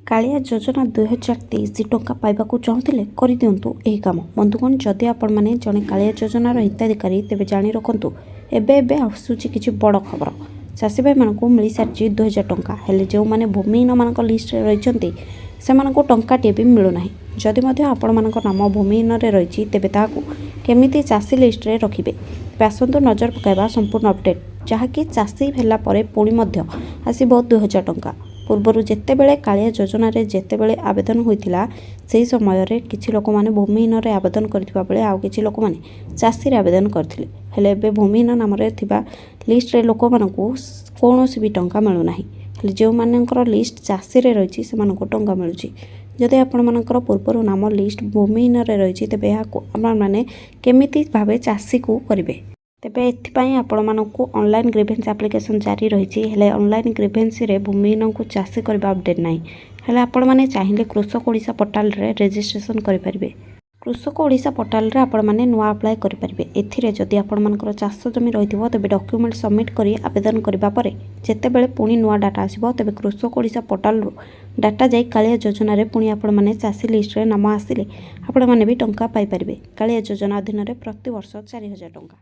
କାଳିଆ ଯୋଜନା 2023 ଟଙ୍କା ପାଇବାକୁ ଚାହୁଁଥିଲେ କରିଦିଅନ୍ତୁ ଏହି କାମ। ବନ୍ଧୁଗଣ, ଯଦି ଆପଣମାନେ ଜଣେ କାଳିଆ ଯୋଜନାର ହିତାଧିକାରୀ, ତେବେ ଜାଣି ରଖନ୍ତୁ, ଏବେ ଏବେ ଆସୁଛି କିଛି ବଡ଼ ଖବର। ଚାଷୀ ଭାଇମାନଙ୍କୁ ମିଳିସାରିଛି 2000 ଟଙ୍କା। ହେଲେ ଯେଉଁମାନେ ଭୂମିହୀନମାନଙ୍କ ଲିଷ୍ଟରେ ରହିଛନ୍ତି, ସେମାନଙ୍କୁ ଟଙ୍କାଟିଏ ବି ମିଳୁନାହିଁ। ଯଦି ମଧ୍ୟ ଆପଣମାନଙ୍କ ନାମ ଭୂମିହୀନରେ ରହିଛି, ତେବେ ତାହାକୁ କେମିତି ଚାଷୀ ଲିଷ୍ଟରେ ରଖିବେ? ତେବେ ଆସନ୍ତୁ ନଜର ପକାଇବା ସମ୍ପୂର୍ଣ୍ଣ ଅପଡ଼େଟ୍, ଯାହାକି ଚାଷୀ ହେଲା ପରେ ପୁଣି ମଧ୍ୟ ଆସିବ 2000 ଟଙ୍କା। ପୂର୍ବରୁ ଯେତେବେଳେ କାଳିଆ ଯୋଜନାରେ ଯେତେବେଳେ ଆବେଦନ ହୋଇଥିଲା, ସେହି ସମୟରେ କିଛି ଲୋକମାନେ ଭୂମିହୀନରେ ଆବେଦନ କରିଥିବା ବେଳେ ଆଉ କିଛି ଲୋକମାନେ ଚାଷୀରେ ଆବେଦନ କରିଥିଲେ। ହେଲେ ଏବେ ଭୂମିହୀନ ନାମରେ ଥିବା ଲିଷ୍ଟରେ ଲୋକମାନଙ୍କୁ କୌଣସି ବି ଟଙ୍କା ମିଳୁନାହିଁ। ହେଲେ ଯେଉଁମାନଙ୍କର ଲିଷ୍ଟ ଚାଷୀରେ ରହିଛି, ସେମାନଙ୍କୁ ଟଙ୍କା ମିଳୁଛି। ଯଦି ଆପଣମାନଙ୍କର ପୂର୍ବରୁ ନାମ ଲିଷ୍ଟ ଭୂମିହୀନରେ ରହିଛି, ତେବେ ଏହାକୁ ଆପଣମାନେ କେମିତି ଭାବେ ଚାଷୀକୁ କରିବେ? ତେବେ ଏଥିପାଇଁ ଆପଣମାନଙ୍କୁ ଅନଲାଇନ୍ ଗ୍ରିଭେନ୍ସ ଆପ୍ଲିକେସନ୍ ଜାରି ରହିଛି। ହେଲେ ଅନଲାଇନ୍ ଗ୍ରିଭେନ୍ସରେ ଭୂମିହୀନଙ୍କୁ ଚାଷୀ କରିବା ଅପଡ଼େଟ୍ ନାହିଁ। ହେଲେ ଆପଣମାନେ ଚାହିଁଲେ କୃଷକ ଓଡ଼ିଶା ପୋର୍ଟାଲରେ ରେଜିଷ୍ଟ୍ରେସନ୍ କରିପାରିବେ। କୃଷକ ଓଡ଼ିଶା ପୋର୍ଟାଲରେ ଆପଣମାନେ ନୂଆ ଆପ୍ଲାଏ କରିପାରିବେ। ଏଥିରେ ଯଦି ଆପଣମାନଙ୍କର ଚାଷ ଜମି ରହିଥିବ, ତେବେ ଡକ୍ୟୁମେଣ୍ଟ ସବମିଟ୍ କରି ଆବେଦନ କରିବା ପରେ ଯେତେବେଳେ ପୁଣି ନୂଆ ଡାଟା ଆସିବ, ତେବେ କୃଷକ ଓଡ଼ିଶା ପୋର୍ଟାଲରୁ ଡାଟା ଯାଇ କାଳିଆ ଯୋଜନାରେ ପୁଣି ଆପଣମାନେ ଚାଷୀ ଲିଷ୍ଟରେ ନାମ ଆସିଲେ ଆପଣମାନେ ବି ଟଙ୍କା ପାଇପାରିବେ। କାଳିଆ ଯୋଜନା ଅଧୀନରେ ପ୍ରତିବର୍ଷ 4000 ଟଙ୍କା।